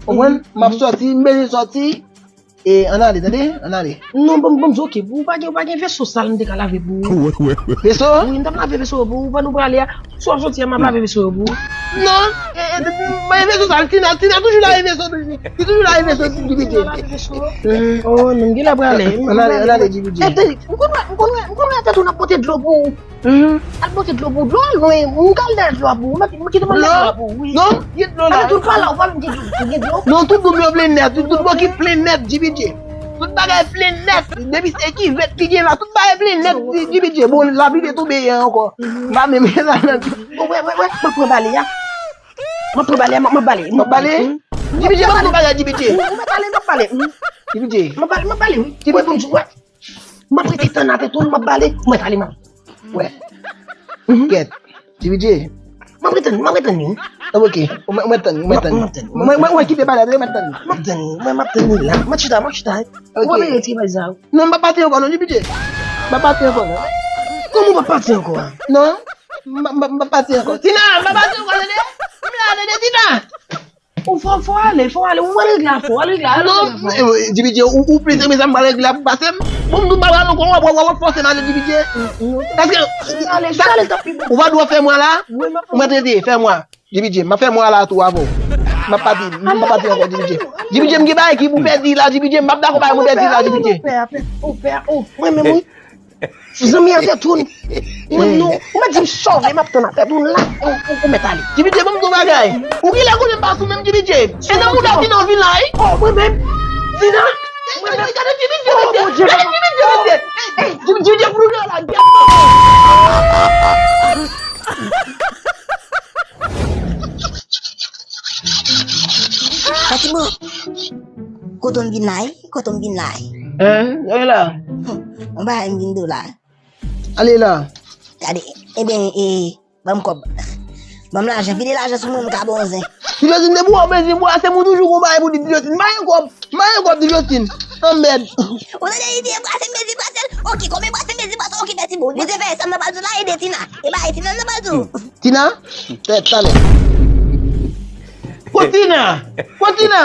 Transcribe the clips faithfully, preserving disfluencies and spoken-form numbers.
Konprann? M ap sòti, m bezwen sòti. E, ann ale, tande? Ann ale. Non, bon, bon, ok. Ou pa gen, ou pa gen veso sal m te ka lave pou ou? Veso? Wi, m t ap lave veso yo pou ou. Pandan w prale a, si w ap sòti a, m ap lave veso yo pou ou. Non, e, e, mwen veso sal, Tina, Tina toujou lave veso, toujou. Li toujou lave veso, Dibidye. Oh, non, m gen lè prale. Ann ale, ann ale, Dibidye. E, tande, m konn wè, m konn wè, m konn wè tèt ou n ap pote dlo pou ou. Al pote dlo pou dlo, al lwen. M kal dèyè dlo a pou ou. Mwen, mwen kite mwen dlo a pou ou, wi. Non, gen dlo la. Ate tout pa la, ou pa menm gen dlo. Ou gen dlo? Non, tout dlo yo plen nèt. Tout, tout bokit plen nèt, Dibidye. Tout bagay plen nèt. Depi se kivèt ki gen la, tout bagay plen nèt, Dibidye. Bon, lapli te tonbe yè ankò. M pa menm gen sa nan. Bon, wè, wè, wè, mwen pran bale a. Mwen pran bale a, mwen, mwen bale. Mwen bale? Dibidye, mwen pran bale, Dibidye. Mwen pale, mwen pale. Dibidye. Mwen pale, mwen pale, wi. Dibidye, bon, wè. M ap rete tann atè tou, m ap bale, m ap ale, m ap. Wè. Kèt. Dibidye. M ap rete, m ap rete tann li. Ok. Mwen, mwen tann, mwen tann. M ap tann. Mwen, mwen, mwen kite bale atè, mwen tann. M ap tann, mwen, m ap tann li la. M ap chita, m ap chita. Ok. Ou pa vle retire bagay sa. Non, m pa pati ankò non, Dibidye. M pa pati ankò non. Kòman w pa pati ankò a? Non. M pa, m pa, m pa pati ankò. Tina, m pa pati ankò, tande? M la, tande, Tina. Ou fò, fò ale, fò ale, ou al regle afè w, al regle, al regle afè w. Non, eh, Dibidye, ou, ou plis renmen sa m pral regle a pou pase m. Bon, m di w m pa pral ankò, w ap, w ap, w ap fòse m ale, Dibidye. Paske, ale, sa ale, tanpri. Ou pa dwe fè mwa la, ou mèt rete, fè mwa. Dibidye, m ap fè mwa la tou avè w. M ap pati, m ap pati ankò, Dibidye. Dibidye, m gen bagay ki pou pèdi la, Dibidye, m p ap dakò bagay pou pèdi la, Dibidye. Ou pè, ou pè, ou pè, ou, mwen menm, wi. Zanmi an te tourn. Mwen non. Ou mèt di m sove, m ap tann atè tourn la. Ou, ou, ou mèt ale. Dibidye, ban m di w bagay. Ou genlè konnen m pa sou menm, Dibidye. E nan mouda Tina w vin la, wi. Oh, mwen menm. Tina. Mwen menm. Gade Dibidye, mesye. Gade Dibidye, mesye. Ey, Dibidye, Dibidye, pou nou la, gade. Fatima, kote w vin la, wi? Kote m vin la, wi? Hein? Gade la. Yon bagay m vin di w la. Ale la. Gade, ebyen, e, ban m kòb. Ban m lajan, vide lajan sou mwen, m ka ba w zen. Ti Jostin, depi w wè w bezwen bwase, m toujou gon bagay pou di Ti Jostin. M pa gen kòb, m pa gen kòb, Ti Jostin. Anmèd. Ou tande, li di, e bwase m bezwen bwase l. Ok, konbyen bwase m bezwen bwase l? Ok, mèsi bon. Li te fè sa m nan pral di w la, ede Tina. E ba e Tina m nan pral di w. Tina? Tèt, talè. Kot Tina? Kot Tina?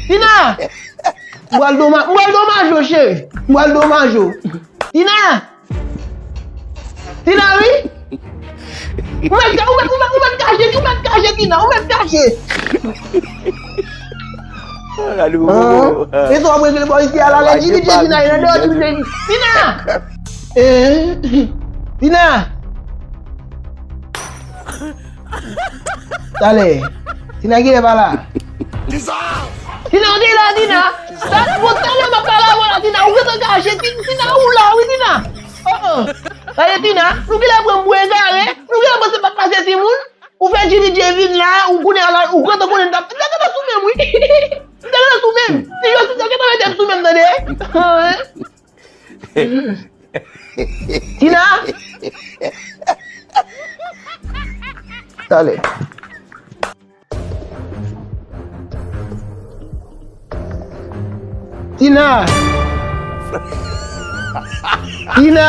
Tina! M pral domaj, m pral domaj ou, cheri. M pral domaj ou. Tina! Tina, wi! Ou mèt ka-, ou mèt, ou mèt, ou mèt kache, ou mèt kache, Tina, ou mèt kache. Ah, gade bobo. Ah, e sa w ap regle bò isi a la, lè Jimmy J vin la, nan deyò Jimmy J vin. Tina! Eh, Tina! Talè. Tina genlè pa la. Tina, ou te la, Tina? Sa, bon, talè m ap pale avè w la, Tina. Ou gentan kache, Ti-, Tina, ou la, wi, Tina. Oh, oh. Talè, Tina, nou genlè pran m pou egare. Nou genlè panse m ap pase timoun. Ou fè Jimmy J vin la, ou konnen la, ou gentan konnen m t ap, m te gentan sou menm, wi. M te gentan sou menm. Ti Jostin te gentan mete m sou menm, tande? Ah, hein? Tina! Talè. Tina! Tina!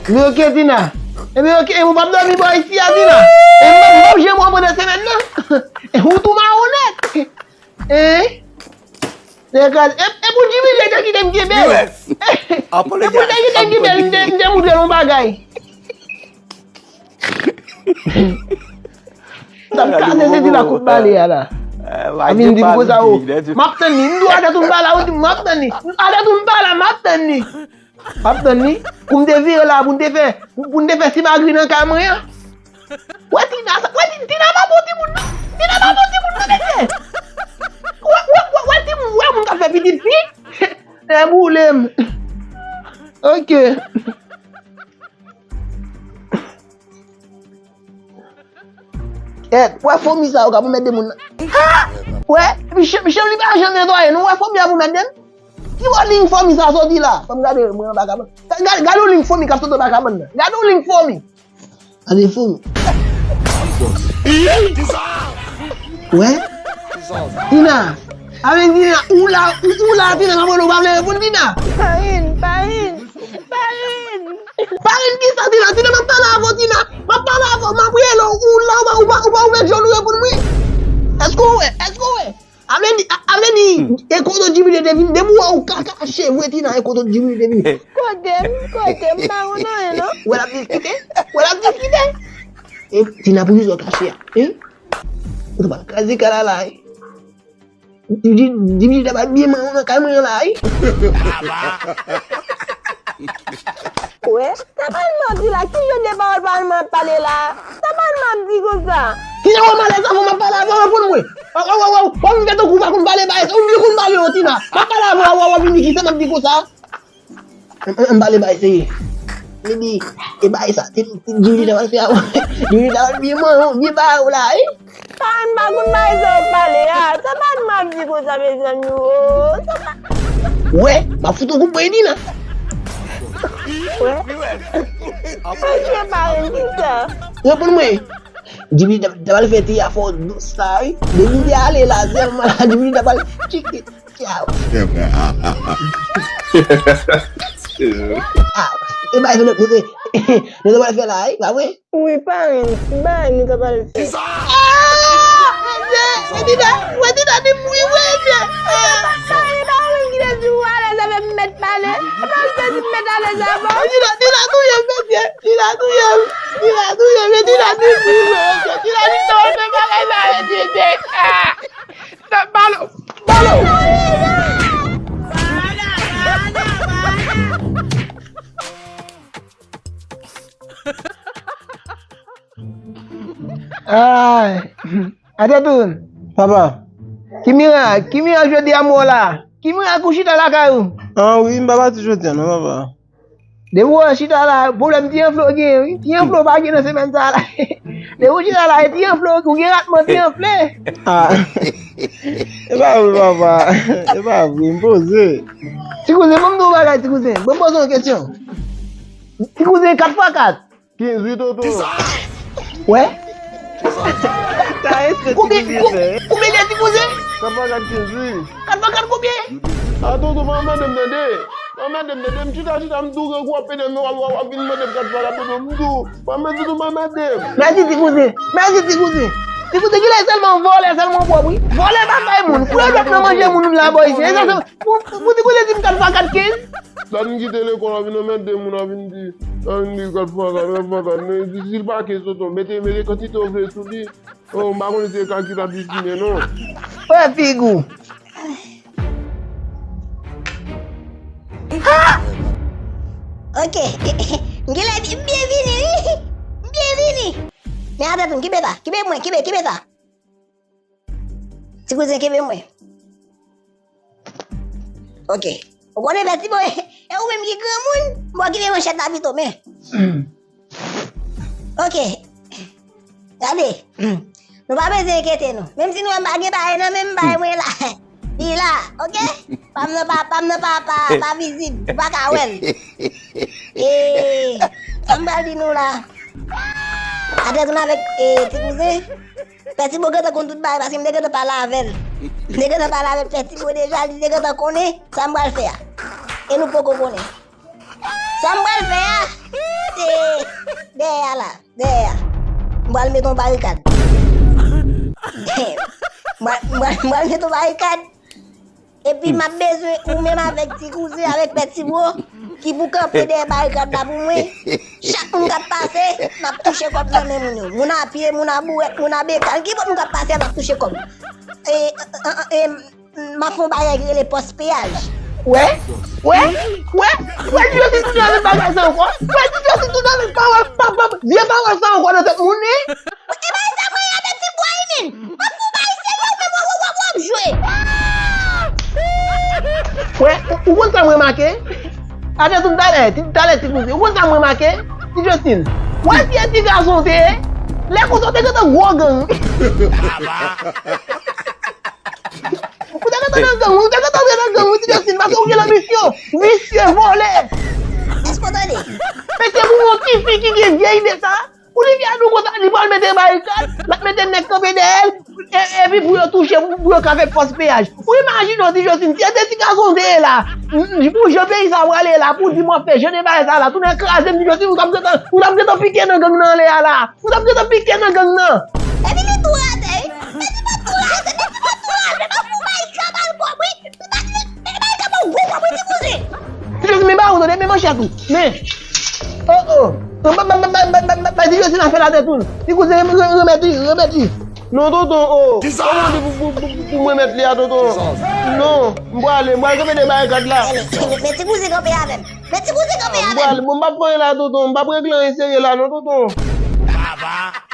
Li oke, Tina? Ebyen, oke, ou p ap dòmi bò isi a, Tina? E m p ap janm wè w pandan semèn nan? E ou tou mawonèt? Hein? Te kraze. E, e pou Jimmy J te kite m kenbe l. E pou te kite m kenbe l, m te, m te moutre l yon bagay. M t ap kraze senti la kout bale a la. A vin di m konsa, o. M ap tann li. M di w atè tou m pa la, ou di m ap tann li. Atè tou m pa la, m ap tann li. M ap tann li. Pou m te vire la, pou n te fè, pou, pou n te fè simagri nan kay mwen an. Wè Tina sa, wè Ti-, Tina pa bon timoun non. Tina pa bon timoun non, mesye. Wè, wè, wè, wè timoun, wè moun k ap fè pitit fi. Tè boule m. Ok. Kèt, wè fomi sa yo k ap anmède moun nan. Ha! Wè, Michel, Michel li pa janm netwaye non, wè fomi ap anmède m. Ki bò liy fomi sa soti la? Fò m gade mwen anba kabann. Ga-, ga-, gade yon liy fomi k ap soti anba kabann nan. Gade yon liy fomi. Gade fomi. Wè? Tina. Avèk Tina, ou la, ou, ou la, Tina, m ap rele w, ou pa vle reponn, Tina. Parin, Parin, Parin. Parin kisa, Tina? Tina, m ap pale avè w, Tina. M ap pale avè w, m ap Ou la, ou pa, ou pa, ou pa ouvè djòl ou reponn mwen. Èske w wè? Èske w wè? A vle di, a, a vle di, e kote Djimili te vin, depi w wè w ka kache vre, Tina, e kote Djimili te vin. Kote m, kote m, pa konn anyen, non. Wè l ap diskite, wè l ap diskite. E Tina, pou kisa w kache a, hein? Ou te pral kraze kay la, la, hein? Di, di, di, di, ta pral byen mwen nan kay mwen la, wi. Wè, sa pa l mwen di la, ki jan de pawòl pa l mwen ap pale la? Sa pa l mwen ap di konsa? Ki jan w malèz avan m ap pale avè w, reponn mwen. Waw, waw, waw, waw, w ap vin fè tankou w pa konn pale bagay sa, ou vin konn pale yo, Tina. M ap pale avè w, w ap vin di ki sa m ap di konsa. M, m, m pale bay serye. Li di, e bay sa, ti, ti, Djimili ta pral fè a, Djimili ta pral byen manman, byen ba ou la, wi. Sa m pa konn bay sa w pale a, sa pa m ap di konsa, mezanmi, o, sa pa. Wè, m ap fout ou kout pwen di la. Wè. Oke, pa gen kisa. Reponn mwen. Djimili ta, ta pral fè ti afè dous sa, wi. Depi li ale la, sèlman la, Djimili ta pral tchiki. Tchaw. Ah, e bay nou, nou, nou, nou ta pral fè la, wi, pa vre? Wi, parents, bay nou ta pral fè. Ah! Mon Dieu, Edida, Edida di m wi, wi, Edida. Ah! Sa e pa ou menm ki te di ou alèz avè m, mèt pale. E pa ou ki te di m mèt alèz avè w. Edida, Edida touye m, mesye. Edida touye m. Edida touye m. Edida di m wi, mesye. Edida di m fè bagay la, Edida. Ah! Balo! Balo! Ay! Atetoun! Papa! Ki mirak? Ki mirak jodi a m wè w la? Ki mirak ou chita lakay ou? Ah wi, m pa pati jodi a non, papa. Depi w wè chita la, pwoblèm ti enfle w genyen, wi. Ti enfle w pa gen nan semèn sa a la. Depi w chita la, e ti enfle w, ou gen ratman ti enfle. Ah. E pa vre, papa. E pa vre, m poze. Ti kouzen, ban m di w yon bagay, ti kouzen. Ban m poze w yon kesyon. Ti kouzen, kat fwa kat. Kenz wi, tonton. Wè? Sa respè ti kouzen fè. Konbyen, konbyen de ti kouzen? Kat fwa kat kenz wi. Kat fwa kat konbyen? A tonton, pa mande m tande. Pa mande m tande. M chita, chita, m tou grangou ap pede m, w ap, w ap, w ap vin mande m kat fwa kat, tonton, m tou. Pa mande, tonton, pa mande m. Mèsi ti kouzen. Mèsi ti kouzen. Ti kouzen, genlè sèlman vòlè sèlman w pwòp wi. Vòlè pa bay moun. Koulè dwèt nan manje moun la bò isi. E sa se pou, pou ti kouzen di m kat fwa kat kenz. Dat m kite lekòl, w ap vin anmède moun, w ap vin di, w ap vin di kat fwa kat, kat fwa kat. Men si l pa kenz, tonton, mete, mete kantite w vle sou li. Oh, m pa konnen si e kalkil ap distine non. Wè figi w. Ha! Ok. M genlè di m byen vini wi. M byen vini. Men atè tou, kenbe sa. Kenbe mwen, kenbe, kenbe sa. Ti kouzen, kenbe mwen. Ok. Ou konnen fè ti bo, e ou menm ki granmoun, m okipe manchèt la pito, men. Ok. Gade. Nou pa bezwen enkyete nou. Menm si nou wè m pa gen bagay nan men m, bagay mwen la. Li la, ok? Pa m nan pa, pa m nan pa, pa, pa vizib. Ou pa ka wè l. E, sa m pral di nou la. Atè tou avèk, e, ti kouzen. Pè Tibo gentan konn tout bagay, paske m te gentan pale avè l. M te gentan pale avè Pè Tibo deja, li te gentan konnen sa m pral fè a. E nou poko konnen. Sa m pral fè a, se dèyè a la, dèyè a. M pral met yon barikad. M pral, m pral, m pral met yon barikad. Epi m ap bezwen ou menm avèk ti kouzen, avèk Pè Tibo, ki pou kanpe dèyè barikad la pou mwen. Chak moun k ap pase, n ap touche kòb nan men moun yo. Moun a pye, moun a bouwèt, moun a bekal, ki bò moun k ap pase a, n ap touche kòb. E, e, e, e, m ap fè yon bagay ki rele pòs peyaj. Wè? Wè? Wè? Wè, Ti Jòstin tounen avèk bagay sa ankò. Wè, Ti Jòstin tounen avèk pawòl, pa, pa, vye pawòl sa ankò nan tèt moun, wi. E pa sa mwen avèti bwa wi menm. M ap fè w bay serye ou menm w ap, w ap, w ap jwe. Wè, ou, ou konn sa mwen remake? Atè tou talè, ti, talè ti kouzen. Ou konn sa mwen remake? Ti Justin. Wè si e ti gason w te ye? Lè konsa w te gentan gwo gang. Ou te gentan nan gang, ou te gentan antre nan gang, wi, ti Justin, paske ou gen lanbisyon. Visye, vòlè. Èske w tande? Mesye, pou yon tifi ki gen vye ide sa, Olivia di w konsa, li pral mete barikad, l ap mete nèg kanpe dèyè l, E- epi pou yo touche, pou, pou yo ka fè pòs peyaj. Ou imajine w, Ti Josline, se de ti gason w te ye la. M- m- Pou jan peyi sa prale la, pou di m w ap fè jan de bagay sa la, tounen kraze m, Ti Josline, ou t ap gentan, ou t ap gentan pike nan gang nan anlè a la. Ou t ap gentan pike nan gang nan. Epi li tou rate, wi. Meti pa tou rate, meti pa tou rate, pa pou bay kabal kòb, wi. Li pa, li, li bay kabal gwo kòb, wi, Ti Kouzen. Ti Josline, men ba ou tande, men manchèt ou. Men. Oh, oh. Bay, bay, bay, bay, bay, bay, bay, Ti Josline afè la tèt ou. Ti Kouzen, re- re- remèt li, remèt li. Non, tonton, oh. Kòman w di pou, pou, pou, pou mwen remèt li a, tonton? Non, m prale, m pral kanpe de barikad la. Men, men, men Ti Kouzen kanpe avè m. Men Ti Kouzen kanpe avè m. M prale, bon, m p ap fè anyen la, tonton, m p ap regle anyen serye la, non, tonton. Papa.